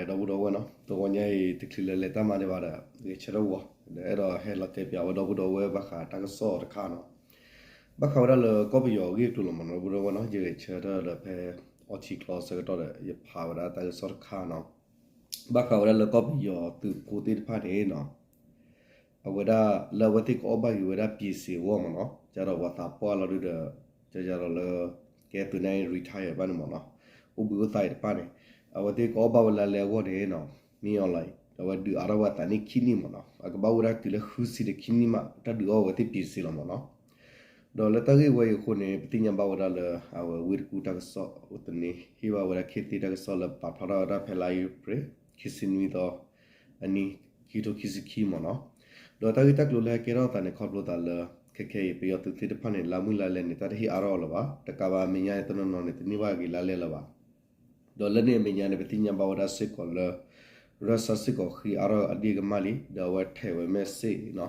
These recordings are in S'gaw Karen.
ဒီပုၢ်ဒီဝဲၢ်နီၤ, တဂီၤညါအံၤ တချုးလၢလဲၤတၢ်မၤဒံးဘၣ်ဒီး ဂဲၤဆၢထၢၣ်ဝီၤ ဒီးအဲၣ်ဒိးဟဲလီၤတဲပၠးဝဲဒီပုၢ်ဒီဝဲၢ်ဘၣ်ဃးတၢ်ကစီၣ်တခါနီၤ, ဘၣ်ဃးဝဲဒၣ်လၢကီၢ်ပယီၤအဂ့ၢ်အကျိၤလီၤမး ဒီပုၢ်ဒီဝဲၢ်နီၤ, ယဂဲၤဆၢထၢၣ်ဒီးဖဲအီထံကျီဆၢကတီၢ်ဒီး ယဖးဝဲဒၣ်တၢ်ကစီၣ်တခါနီၤ, ဘၣ်ဃးဝဲဒၣ်လၢကီၢ်ပယီၤသုးဖိသ့ၣ်တဖၣ်န့ၣ်နီၤ အဝဲဒၣ်လၢအဝဲသ့ၣ်ကအီၣ်ဘၣ်က့ၤဝဲဒၣ် ပံၣ်စ့ၤ အဂီၢ်မးနီၤ, ကဒီးပှၤသးပှၢ်လီၤဒုဒီး ကဒီးလၢ ကဲသုးနၢ်အံၤ retire ဘၣ်န့ၣ်မးနီၤ, အိၣ်ဘှံးအိၣ်သါအံၤတဖၣ်န့ၣ် အဝဲသ့ၣ်ကအီၣ်ဘၣ်ဝဲလၢလဲအဂီၢ်န့ၣ်နီၤ, မ့ၢ်အီၤလီၤအံၤ အဝဲဒုးအါထီၣ်ဝဲအသးနံၣ်ခံနံၣ်မးနီၤ, အကဘၣ်အိၣ်ဝဲဒၣ်တုၤလၢဃုဆံဒီးခံနံၣ်မး တၢ်ဒုးအီၣ်ဝဲသ့ၣ် ပံၣ်စ့ၤ လီၤမးနီၤ. ဒီးလၢတၢ်ဂ့ၢ်ဝဲအံၤအဃိန့ၣ် ပသ့ၣ်ညါဘၣ်ဝဲဒၣ်လၢ အဝဲဝ့ၢ်တကူၣ်တၢ်ကစီၣ် အိၣ်တနံၤ ဟ့ၣ်ဘၣ်ဝဲဒၣ်ခ့သ့တၢ်ကစီၣ်လၢပာ်ဖျါထီၣ်ဝဲဒၣ်ဖဲလါအ့ဖြ့ၣ် ခံဆံနွံသီ အနံၣ် ခံကထိခံဆံခံမးနီၤ, ဒီးတၢ်ဂ့ၢ်တၢ်ကျိၤလၢဟဲကဲထီၣ်အသးန့ၣ် ခီဖျိသးလၢ ခဲခဲအံၤ ပယီၤသုးသ့ၣ်တဖၣ်န့ၣ် လါမုၢ်လါလဲန့ၣ် တၢ်တဟ့ၣ်အါထီၣ်အီၤလၢၤဘၣ်, တကးဘၣ်အမဲာ်ညါန့ၣ် တနီၤနီၤန့ၣ် တန့ၢ်ဘၣ်က့ၤလါလဲလၢၤဘၣ်. ဒီးလၢန့ၣ်အမဲာ်ညါန့ၣ် ပသ့ၣ်ညါဘၣ်ဝဲဒၣ်စ့ၢ်ကီးလၢ ရၢၡါစ့ၢ်ကီးဃ့အါထီၣ်အဒ့ၣ်ကမၢ်လံ, ဒီးအဝဲထဲးဝဲ message နီၤ,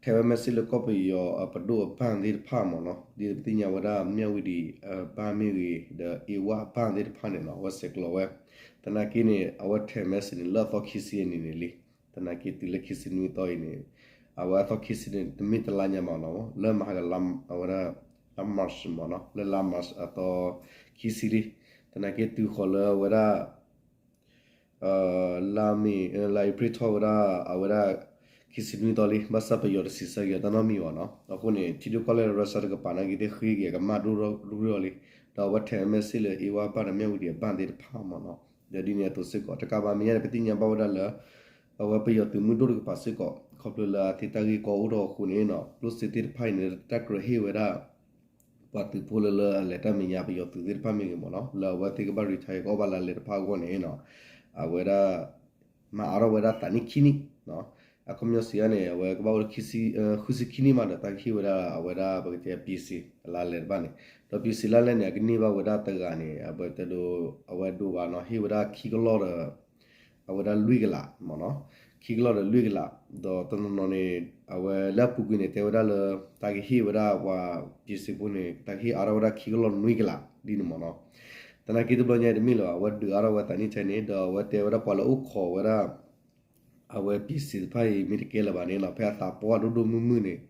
ထဲးဝဲ message လၢကီၢ်ပယီၤအပဒိၣ်အဘၣ်သ့ၣ်တဖၣ်မးနီၤ, ဒ်ပသ့ၣ်ညါဝဲဒၣ်မၠၣ်ဝတံၤအဘၣ်မ့ၢ်ဂ့ၤ ဒီးအ့ဝၣ်အဘၣ်သ့ၣ်တဖၣ်န့ၣ်နီၤ အဝဲဆဲးကျိးဝဲ, သနာ်က့န့ၣ် အဝဲထဲး message န့ၣ် လၢအသီခံဆံအနံၤန့ၣ်လံ, သနာ်က့တုၤလၢခံဆံနွံသီအံၤန့ၣ် အဝဲအသီခံဆံန့ၣ် တမ့ၢ်တလါညါမးနီၤ, လၢမဟါက အဝဲဒၣ် လါ March မးနီၤ, လၢလါ March အသီခံဆံလံ, သနာ်က့တုၤဃီၤလၢအဝဲဒၣ် လါမ့ၤ လါအ့ဖြ့ၣ်ထီၣ်ဝဲဒၣ် အဝဲဒၣ် ခံဆံနွံသီလံ, ဘၣ်ဆၣ်ပယီၤတစံးဆၢက့ၤအီၤတၢ်နီတမံၤဘၣ်နီၤ. အဃိန့ၣ် ထံဒိၣ်ကီၢ်လဲၢ် ရၢၡါတကပၤနာ်က့သ့ၣ် ဃ့က့ၤအကမၢ်ဒိၣ်ဒိၣ်လံ, ဒီးအဝဲထဲး message လၢအ့ဝၣ်ဘၣ်ဒီးမၠၣ်ဝတံၤအဘၣ်သ့ၣ်တဖၣ်မးနီၤ. ဒီးဒ်န့ၣ်အသိးစ့ၢ်ကီး တကးဘၣ်မဲာ်ညါန့ၣ် ပသ့ၣ်ညါဘၣ်ဝဲဒၣ်လၢ အဝဲပယီၤသုးမုၢ်ဒိၣ်တကပၤစ့ၢ်ကီး ခီဖျိလၢအဝဲသ့ၣ်တၢ်ဂ့ၢ်ကီအိၣ်ထီၣ်အဃိန့ၣ်နီၤ, ကျိၣ်စ့သ့ၣ်တဖၣ်အံၤန့ၣ် တၢ်ကြၢးဟ့ၣ်ဝဲဒၣ် ပှၤသုးဖိလၢလၢအလဲၤတၢ်မဲာ်ညါ ပယီၤသုးသ့ၣ်တဖၣ်မ့ၢ်ဂ့ၤမးနီၤ, လၢအဝဲသ့ၣ်ကဘၣ် retire ကအီၣ်ဘၣ်လါလဲတဖၣ်အဂီၢ်န့ၣ်နီၤ, အဝဲဒၣ် မၤအါထီၣ်ဝဲဒၣ်သးနံၣ်ခံနံၣ်, အခီပညီစံးအါန့ၣ် အဝဲကဘၣ်အိၣ် ဃုဆံခံနံၣ်မးဒီး တၢ်ကဟ့ၣ်ဝဲဒၣ်အဝဲဒၣ် ပကတဲ ပံၣ်စ့ၤ အလါလဲတဖၣ်န့ၣ်, ဒီးပံၣ်စ့ၤလါလဲန့ၣ် အကန့ၢ်ဘၣ်ဝဲဒၣ်တဂၤန့ၣ် အဝဲတဲဒိ အဝဲဒိးဘၣ်နီၤ ဟ့ၣ်ဝဲဒၣ်ခံကလီၢ်ဒီး အဝဲဒၣ်လွံၢ်ကလးမးနီၤ, ခံကလီၢ်ဒီးလွံၢ်ကလး, ဒီးတနီၤနီၤန့ၣ် အဝဲလၢအပူၤကွံာ်န့ၣ် တဲဝဲဒၣ်လၢ တၢ်ကဟ့ၣ်ဝဲဒၣ်ပှၤပံၣ်စ့ၤဖိန့ၣ် တၢ်ကဟ့ၣ်အါထီၣ်ဝဲဒၣ်ခံကလီၢ်နွံကလး ဒ်န့ၣ်မးနီၤ. သနာ်က့တဘျီညါတမ့ၢ်လၢၤဘၣ် အဝဲဒုးအါထီၣ်ဝဲသးနံၣ်ထဲန့ၣ် ဒီးအဝဲတဲဝဲဒၣ်ပှၤလၢအိၣ်ခိးဝဲဒၣ် အဝဲပံၣ်စ့ၤတဖၣ်အံၤ မ့ၢ်တကဲလၢၤဘၣ်န့ၣ်နီၤ ဖဲအသးပှၢ်ဒိၣ်ဒိၣ်မုၢ်မုၢ်န့ၣ်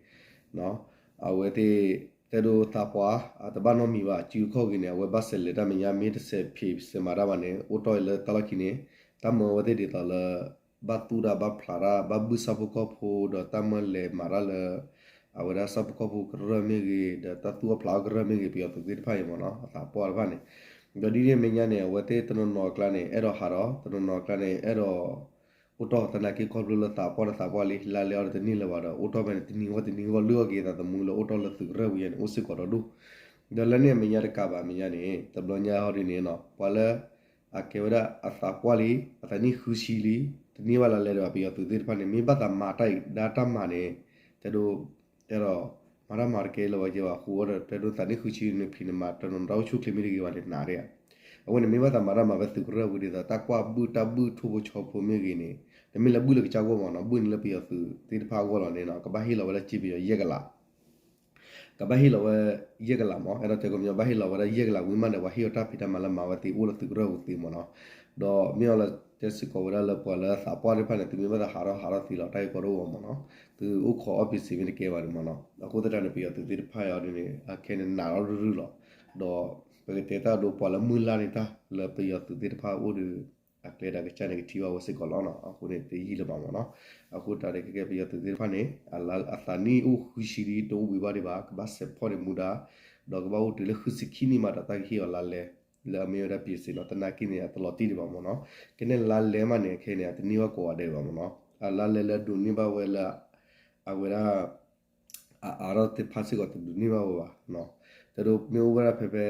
အဝဲသ့ၣ် တဲဒိသးပှၢ် အတဘၣ်နီတမံၤဘၣ် စုခီၣ်ဂ့ၤန့ၣ် အဝဲဘၣ်ဆဲးလဲၤတၢ်မဲာ်ညါ မ့ၢ်တဆဲးဖံးဆဲးမၤတၢ်ဘၣ်န့ၣ် အိၣ်တီၢ်အံၤလၢတၢ်လီၢ်ခံန့ၣ် တၢ်မၢအဝဲသ့ၣ်ဒ်သိးလၢ ဘၣ်သူၣ်တၢ်ဘၣ်ဖျးတၢ် ဘၣ်ဘုၣ်ဆၣ်ဖိကီၢ်ဖိ ဒီးတၢ်မၢလဲၤမၤတၢ်လၢ အဝဲဒၣ်ဆၣ်ဖိကီၢ်ဖိကရၢၢ်မ့ၢ်ဂ့ၤ ဒီးတၢ်သူၣ်အီၣ်ဖျးအီၣ်ကရၢၢ်မ့ၢ်ဂ့ၤ ပယီၤသုးသ့ၣ်တဖၣ်အံၤမးနီၤ အသးပှၢ်တဖၣ်န့ၣ် ဒီးဒ်န့ၣ်အမဲာ်ညါန့ၣ် အဝဲသ့ၣ်တနီၤနီၤအကျါန့ၣ် အဲၣ်ဒိးဟးဒီး တနီၤနီၤအကျါန့ၣ် အဲၣ်ဒိး အိၣ်တီၢ်သနာ်က့ခီဖျိလၢသးပှၢ်တသးပှၢ်လံ လါလဲအီၤဒီးတန့ၢ်လၢၤဘၣ်ဒီး အိၣ်တီၢ်ဖဲန့ၣ် တနံၤဂီၢ်တနံၤဂီၢ် လုၢ်အီၣ်က့ၤသးသမူလၢအိၣ်တီၢ်လၢသုးကရၢၢ်ပူၤယဲန့ၣ် အိၣ်စ့ၢ်ကီးဒီဒူၣ် ဒီးလၢန့ၣ်အမဲာ်ညါတကးဘၣ်အမဲာ်ညါန့ၣ် တဘျီညါဟီဒ်န့ၣ်နီၤ ပှၤလၢ အကဲဝဲဒၣ်အသးပှၢ်လံ အသးနံၣ်ဃုဆံလံ တန့ၢ်ဘၣ်လါလဲဒီး ပယီၤသုးသ့ၣ်တဖၣ်န့ၣ် မ့ၢ်ဘၣ်သးမၤတၢ်အံၤ ဒါတၢ်မၤန့ၣ် တဲဒိ တဲဒီး မၤတၢ်မၤတကဲလၢၤဝဲကဲဘၣ် ဃိဒီး တဲဒိသးနံၣ်ဃုဆံန့ၣ် ဖံးန့ၣ်မၤတနီၤတၢ်အိၣ်ဆူၣ်ချ့မ့ၢ်တဂ့ၤဘၣ်န့ၣ် နာ်ဒၣ်ဧါ အဝဲန့ၣ် မ့ၢ်ဘၣ်သးမၤတၢ်မၤဖဲသုးကရၢၢ်ပူၤဒ်သိး တၢ်ကွၢ်ဘုၣ်တၢ်ဘုၣ်ထိၣ်ဖိဆီဖိမ့ၢ်ဂ့ၤန့ၣ် တမ့ၢ်လၢဘုၣ်လၢကစၢ်ဂီၢ်မးနီၤ ဘုၣ်န့ၣ်လၢပယီၤသုးသ့ၣ်တဖၣ်အဂီၢ်လီၤန့ၣ်နီၤ ကဘၣ်ဟ့ၣ်လီၤဝဲဒၣ်စ့ပယီၤယဲၢ်ကလး ကဘၣ်ဟ့ၣ်လီၤဝဲ ယဲၢ်ကလးမး အဲၣ်ဒိးတဲကီးမ့ၢ် ဘၣ်ဟ့ၣ်လီၤဝဲဒၣ်ယဲၢ်ကလးဝံၤမးဒီး ပှၤဟ့ၣ်အီၤတၢ်ဖံးတၢ်မၤလၢမၤဝဲသ့အိၣ်လၢသုးကရၢၢ်ပူၤသ့မးနီၤ ဒီးမ့ၢ်အီၤလၢတဲစ့ၢ်ကီးဝဲဒၣ်လၢပှၤလၢသးပှၢ်သ့ၣ်တဖၣ်န့ၣ် သုမ့ၢ်ဘၣ်သးဟးထီၣ်ဟးထီၣ်သ့လီၤ တၢ်ဂ့ၢ်ကီတအိၣ်ဘၣ်မးနီၤ သုအိၣ်ခိးအီၣ်ပံးစ့မ့ၢ်တကဲဘၣ်န့ၣ်မးနီၤ အဃိသတးန့ၣ် ပယီၤသုးသ့ၣ်တဖၣ်အံၤဒ်န့ၣ် အခဲန့ၣ်နာ်ထီၣ်ရုၢ်ရုၢ်လီၤ ဒီးပကတဲတၢ်ဒိပှၤလၢမုၢ်လၢ်န့ၢ်တၢ်လၢပယီၤသုးသ့ၣ်တဖၣ်အိၣ်ဒီး အကျဲဒီးကစၢ်န့ၣ်ကထံၣ်ဘၣ်ဝဲစ့ၢ်ကီးလီၤနီၤ အဃိန့ၣ်တယံာ်လၢၤဘၣ်မးနီၤ အဃိတၢ်န့ၣ်ခဲကဲပယီၤသုးသ့ၣ်တဖၣ်န့ၣ် အသးနံၣ်အိၣ်ဃုဆံလံ တအိၣ်ဘှံးဘၣ်ဒံးဘၣ် ကဘၣ်စဲးဖီၣ်န့ၣ်မူဒါ ဒီးကဘၣ်အိၣ်တုၤလၢဃုဆံခံနံၣ်မးဒီးတၢ်ကဟ့ၣ်အီၤလါလဲ လၢအမ့ၢ်ဝဲဒၣ်ပံးစ့နီၤ သနာ်က့န့ၣ် အတလီၤတံၢ်ဒံးဘၣ်မးနီၤ ကနဲၣ်လါလဲမးန့ၣ် ခဲန့ၣ် အတန့ၢ်ဘၣ်ကိးဂၤဒဲးဘၣ်မးနီၤ အလါလဲလၢအဒိးန့ၢ်ဘၣ်ဝဲလၢ အဝဲဒၣ် အအါထီၣ်သ့ၣ်တဖၣ်စ့ၢ်ကီးတဒိးန့ၢ်ဘၣ်ဝဲဘၣ် တဲဒိမ့ၢ်အိၣ်ဝဲဒၣ်ဖဲဖဲ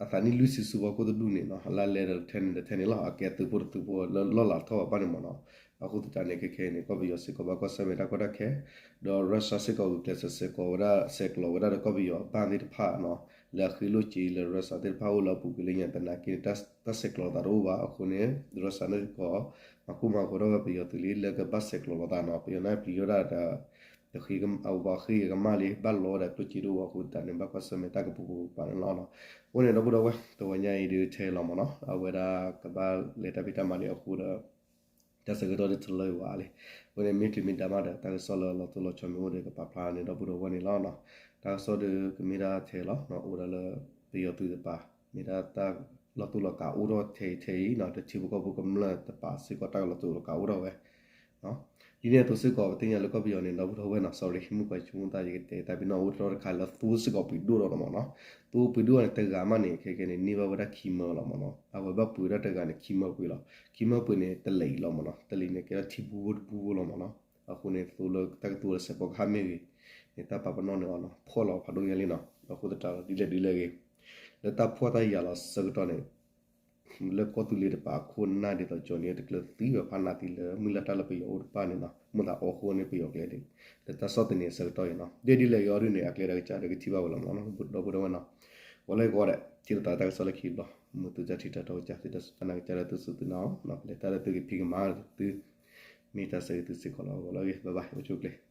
အသးနံၣ်လွံၢ်ဆံဆူဖီခိၣ်တဒူၣ်န့ၣ်နီၤ အလါလဲဒီးတထဲန့ၣ်တထဲန့ၣ်လီၤ အကဲသုးဖိတသုးဖိလၢလီၢ်လၤထီၣ်ဘၣ်ဘၣ်န့ၣ်မးနီၤ အဃိသတးန့ၣ် ခဲခဲအံၤန့ၣ် ကီၢ်ပယီၤစ့ၢ်ကီးဘၣ်ကွၢ်ဆၢၣ်မဲာ်တၢ်ကီတၢ်ခဲ ဒီးရၢၡါစ့ၢ်ကီးဂုာ်ကျဲးစၢးစဲးကီးဝဲဒၣ် ဆဲးကျိးဝဲဒၣ်ဒီးကီၢ်ပယီၤအဘၣ်သ့ၣ်တဖၣ်နီၤ လၢအဃ့လိၢ်က့ၤလၢရၢၡါသ့ၣ်တဖၣ်အိၣ်လၢအပူၤကွံာ်လၢညါသနာ်က့န့ၣ် တၢ်ဆဲးကျိးလိာ်သးတအိၣ်ဘၣ် အဃိန့ၣ် ရၢၡါန့ၣ်စ့ၢ်ကီး မၤကိၢ်မၤဂီၤထီၣ်ဝဲပယီၤသုးလံ လၢကဘၣ်ဆဲးကျိးလိာ်သးနီၤ ပယီၤန့ၣ်ပျံၤဝဲဒၣ်ဒီး တဃ့အဝဲဃ့ကမၣ်လံ ဘၣ်လီၤဝဲဒၣ်ကျိၣ်စ့ဒိၣ်ဝဲအဃိသတးန့ၣ် ဘၣ်ကွၢ်ဆၢၣ်မဲာ်တၢ်ကပူၤပူၤပာ်န့ၣ်လီၤနီၤ. အဃိန့ၣ် ဒီပုၢ်ဒီဝဲၢ် တဝီညါအံၤဒုးထဲလီၤမ့ၢ်နီၤ အဝဲဒၣ်ကဘၣ်လဲၤတၢ်ဖံးတၢ်မၤလံအဃိဒီး တၢ်ဆၢကတီၢ်ဒုးတလၢဝဲလံ. အဃိန့ၣ် မ့ၢ်ချုးမ့ၢ်ဒါမးဒီး တၢ်ကစီၣ်လၢလီၤတိၢ်လီၤဆီမ့ၢ်အိၣ်ဒီး ကပာ်ဖျါန့ၢ်ဒီပုၢ်ဒီဝဲၢ်န့ၣ်လီၤနီၤ. တၢ်ကစီၣ်ဒုးကမ့ၢ်ဒၣ်ထဲလီၤ အိၣ်ဒၣ်လၢပယီၤသုးတပၤ မ့ၢ်ဒၣ်တၢ်လီၤတိၢ်လီၤကးအိၣ်ထီၣ်ထဲအံၤထဲအံၤနီၤ ဒီးထံဖိကီၢ်ဖိကမျၢၢ်တပၤစ့ၢ်ကီး တၢ်ကလီၤတိၢ်လီၤကးအိၣ်ထီၣ်ဝဲ ဒ်န့ၣ်အသိးစ့ၢ်ကီး ပသ့ၣ်ညါလၢကီၢ်ပယီၤန့ၣ် ဒီပုၢ်ဒီဝဲၢ်နီၤ sorry မုၢ်ကီၤဆိကမိၣ်သး ယကတဲတၢ်ပ့ၤနီၣ်အိၣ်တရီတခါလၢသိစ့ၢ်ကီးပှ့ၤဒိၣ်ထီၣ်လီၤမ့ၢ်နီၤ. သိပှ့ၤဒိၣ်န့ၣ် တဂၤမးန့ၣ် ခဲကဲန့ၣ် န့ၢ်ဘၣ်ဝဲဒၣ်ခံမၢလီၤမ့ၢ်နီၤ. အဝဲဘၣ်ပှ့ၤဝဲဒၣ်တဂၤန့ၣ် ခံမၢပှ့ၤလီၤ. ခံမၢပှ့ၤန့ၣ် တလံၤလီၤမ့ၢ်နီၤ. တလံၤန့ၣ် ကဲထီၣ်ထံဘူဘိတဘူဘိလီၤမ့ၢ်နီၤ. အဃိန့ၣ် သိလၢတၢ်ကသိလၢစဲးဖီကဟၣ်မ့ၢ်ဂ့ၤန့ၣ် တၢ်ပာ်ပနီၣ်န့ၢ်အီၤနီၤ ဖှီၣ်လီၤဖးဒိၣ်ညါလံနီၤ. အဃိသတးဒီး ဒ်လဲၣ်ဒ်လဲၣ်ဂ့ၤ လၢတၢ်ဖှီၣ်တၢ်ယာ်လီၤဆၢကတီၢ်န့ၣ် လၢကီၢ်သူလ့ၤတပၤအခိၣ်နၢ်ဒ်သိး ကၠီၤနံၤတကျၢၤသံဝဲဖးနးသံလၢ မုၢ်လၢ်တၢ်လၢပယီၤအိၣ်တဖၣ်န့ၣ်နီၤ မ့ၢ်သးအီဃိန့ၣ်ပယီၤကျဲဒၣ် လၢတၢ်ဆီၣ်သနံးအဆၢကတီၢ်အံၤနီၤ ဒ်ဒ်လဲၣ်ဂ့ၤအီၤဒုးန့ၣ် အကျဲဒီးကစၢ်ဒီးကထံၣ်ဘၣ်ဝဲလီၤမ့ၢ်နီၤ ဒီပုၢ်ဒီဝဲၢ်နီၤ. ပှၤလၢယကီးဒဲး ထံၣ်လိာ်သးတၢ်ကစီၣ်လၢခံဘျီ မုၢ်သုတၢ်ထံၣ်တၢ်တီကစၢ် သုတၢ်စူၢ်တၢ်နာ်ကစၢ်ဒီးသုစူၢ်သုနာ်အီၤ ပလဲၤတၢ်ဒီးသုကဖံးကမၤသု မ့ၢ်တၢ်ဆၢဂ့ၤသုစ့ၢ်ကီးလီၤ ဂီၤလၢအဂ့ၤ bye bye အိၣ်ဆူၣ်အိၣ်ချ့